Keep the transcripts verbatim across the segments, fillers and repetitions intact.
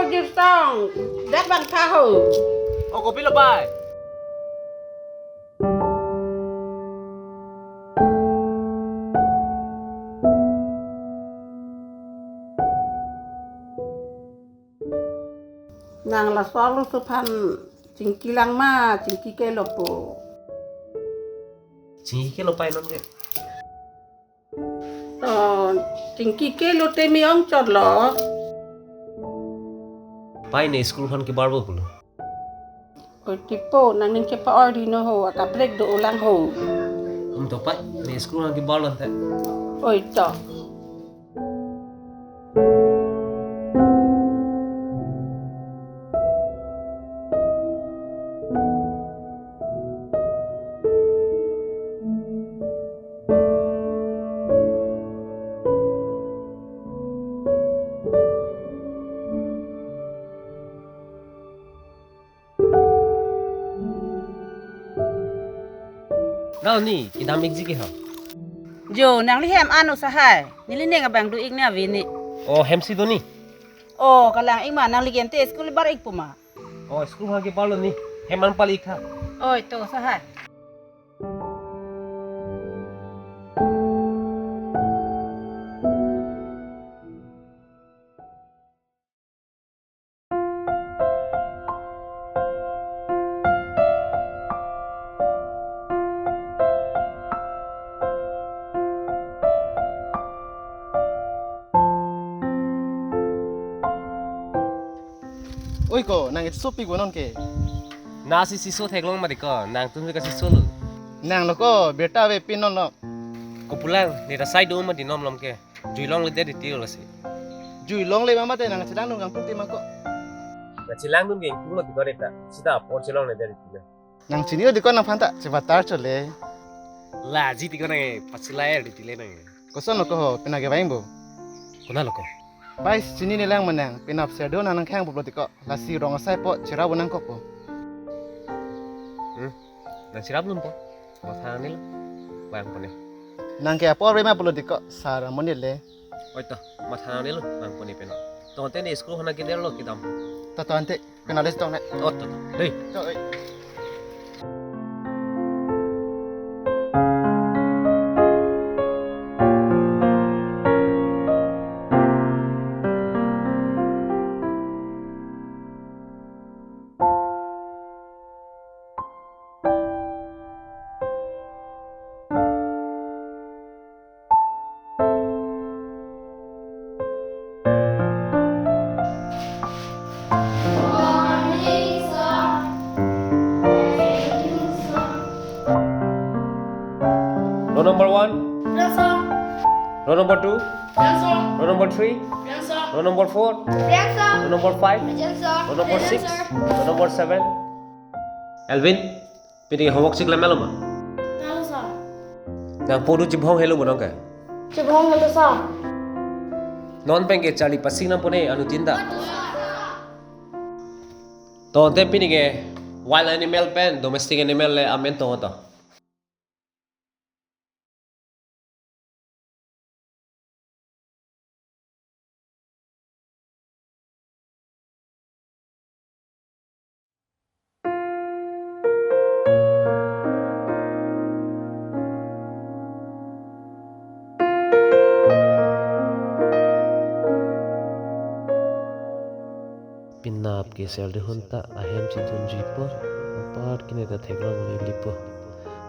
Jirsong, dak bang tha ho. O, kopilo pai? Nang laso aluso aphan chingki lang ma, chingki kelo po? Chingki kelo pai non ke. To, chingki kelo te me-ong chotlo. Pai, ne school aphan kebarbo pulo. Oi, tipo, nangning chepa-oi di no ho, ata break do-o lang ho. Hmm, to pai, ne school aphan kebarlo te. Oi, to. Nang ni kedam-ikji ke ha? Jo, nangli hem an o sahai. Neli ning abang do-ik ne ave ni. O, hem si do ni? O, kalang-ik ma, nangli gente school bar-ik po ma? O, school aphan kebarlo ni. Hem an pale-ik tha. Oi, to sahai. Oi ko, nang isi sopik bonon ke? Nang si siso theklong ma di ko, nangtum si kasiso lo. Nanglo ko, birta ave pin non lo. Kopulang, ne ta sai do ma di nom lom ke. Jui longledet titi lo si. Jui longle ma mate nang chelang nung kangtung tema ko. Nang chelang nung kangtung lo di ko reta. Sita apor chelongledet titi lo. Nang chini o di ko nangphan ta chebatar chole. Laji di ko nang pachilai di tile nang. Koson lo ko ho, penap kevang bo? Konat lo ko? Pai chinine lang ma nang, penap serdo nang nangkhang bo pulo di ko. Lasi rong asai po, cherap bo nangkok po. Hmm? Nang cherap lun po. Matha nangnelo, vangpo ne. Nang ke apor ave ma pulo di ko, sar amonit le. Oi to, matha nangnelo, vangpo ne peno. Tangte ne school aphan kedetlo kedam. To, to ante, penap le tong ne. O to, to. Dei. To, oi. Roll number one. Yes, sir. Roll number two. Yes, sir. Roll number three. Yes, sir. Roll number four. Yes, sir. Roll number five. Yes, sir. Roll number Yes, six. Sir. Roll number seven. Alvin, pini homework chiklo melo ma? Talo, sir. Nang podu chibhong helo mo nang ke? Chibhong helo, sir. Non pen ke charli pasing nangpo ne anuttin ta. Tangte pini ke wild animal pen domestic animal le amen tong to. Penap ke sel de hon ta ahem chidunjuipo, apar kene ta theklongle-lepo.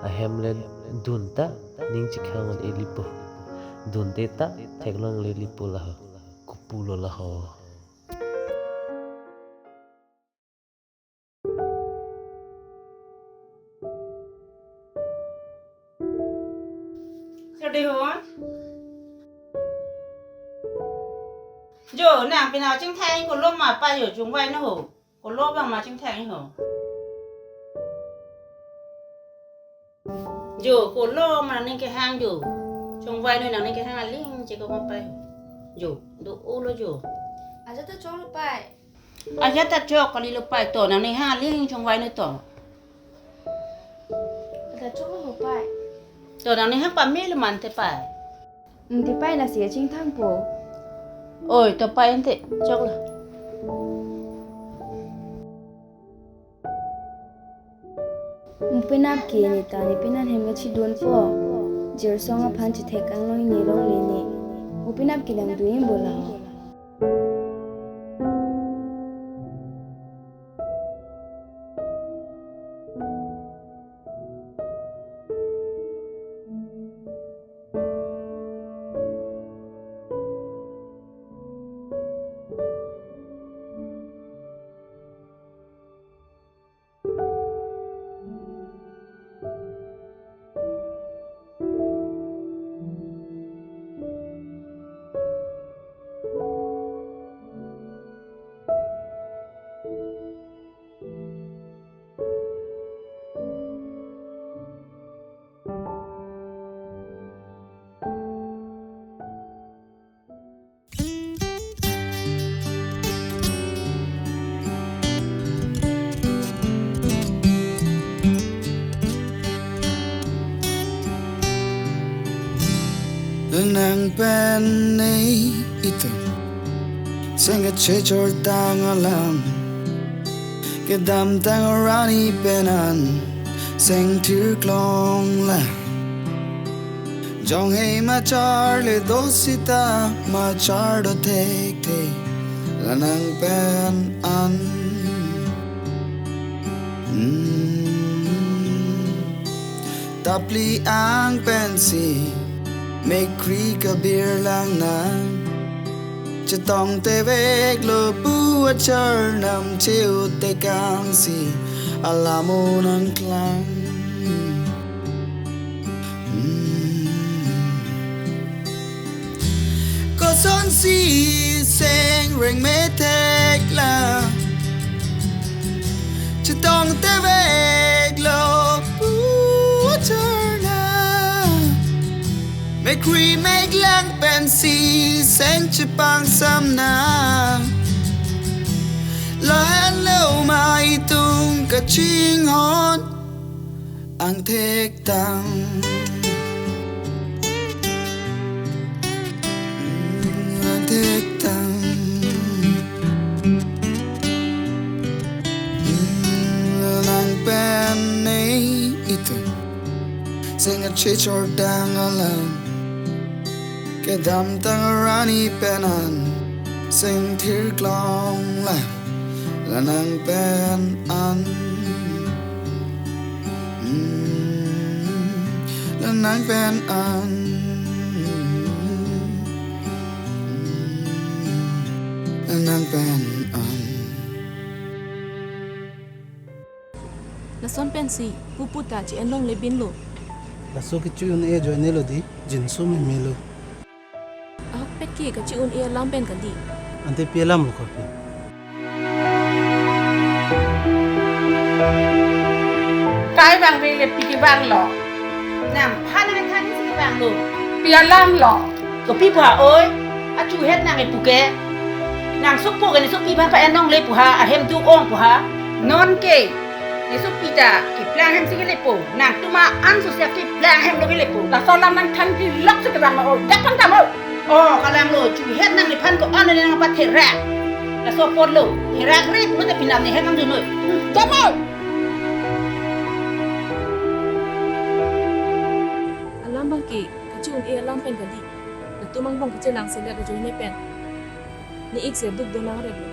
Ahem le dun ta ning chikhang-le-lepo. Dunde ta theklongle-lepo laho. Kopulo laho. Sir de hon. Jo, nang penap chingthang kolo ma pai jo, chongvai non ho. Kolo bang ma chingthang ho. Jo, kolo ma nangning kehang jo. Chongvai non nangning kehang aling cheko ma pai. Jo, do-o lo jo. Ajat ta choklo pai. Ajat ta chok kalilo pai to, nangning hang aling chongvai non to. Ajat choklo pai. To nangning hang pamelo mante pai. Ante pai lasi chingthangpo. Oi, to pai ante, choklo. Mo penap ke ne ta ne penan hem kachidunpo. Jirsong aphan chethek anglong ne longle ne. Mo penap ke nang dun-ik bola. Nang pen ne itum seng kachechor tang alam, kedamtang arani pen an seng thirklong la. Jong hei machar le do sita machar do thekthek la nang pen an. Hmm. Tapli ang pensi mekkri kabirlang nang. Chetong teveklo pu achar nam cheu tekangsi alamo nangklang. Hmm. Kosonsi seng reng methek la. Chetong teveklo pu achar na. Mekkri meklang pensi seng chepangsam na. Lahenlo ma itum kachinghon angthek tang. Angthek tang. Nang pen ne itum seng kachechor tang alam, kedamtang arani pen an seng thirklong la. La nang pen an. Hmm, la nang pen an. Hmm, la nang pen an. Lason pensi pupu ta che-en longle binlo. Laso kechi-un-e ajoine lo di, jinso meme lo. Ahokpet ke kachi-un-e alam pen kali. Ante pi alam lo kopi? Kai bang bele pi kevanglo. Nangphan nangthan si kevanglo. Pi alam lo. Kopi pha oi. Achuhet nang epu ke. Nang sopo ke ne sopi aphan pa-en longle pu ha, ahem duk-ong pu ha. Non ke ne sopi ta keplang hem si kelepo. Nangtum an sosya keplang hem lo kelepo. Laso alam nangthan kelok si kevang ma o. Dak pangdam o. O, kalang lo, chuhet nang nephan ko-an ne nangpatherak. Laso apotlo. Therak re pulote pinam ne hem nangdun noi. Dam o. Alam bang ke kachi-un-e alam pen kali. Latum angbong kachelangselet ajoine pen ne-ik si duk do nang rek lo.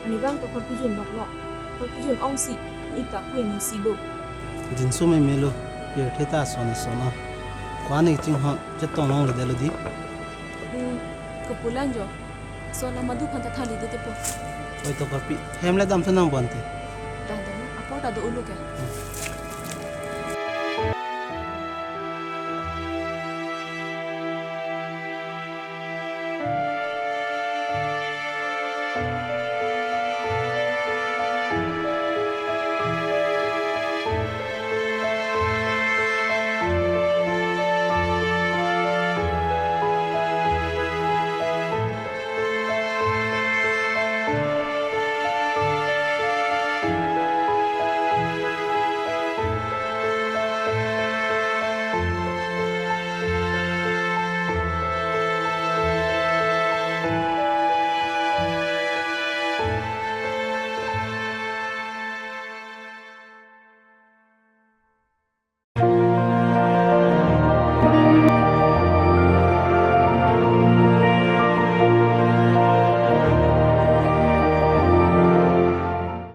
Ani bang to khor kejun lok lok. Khor kejun ong si, ne-ik ta pu-ing si lo. Jinso meme lo, pirthe ta ason ason o. Ko-an ne chinghon chetong longledetlo di. Hmm, kopulan jo. Laso alam madu aphan ta thali dete po. Oi to kopi, hem le damthu nang bonte. Dah dong, apor ta do-olo ke. Hmm.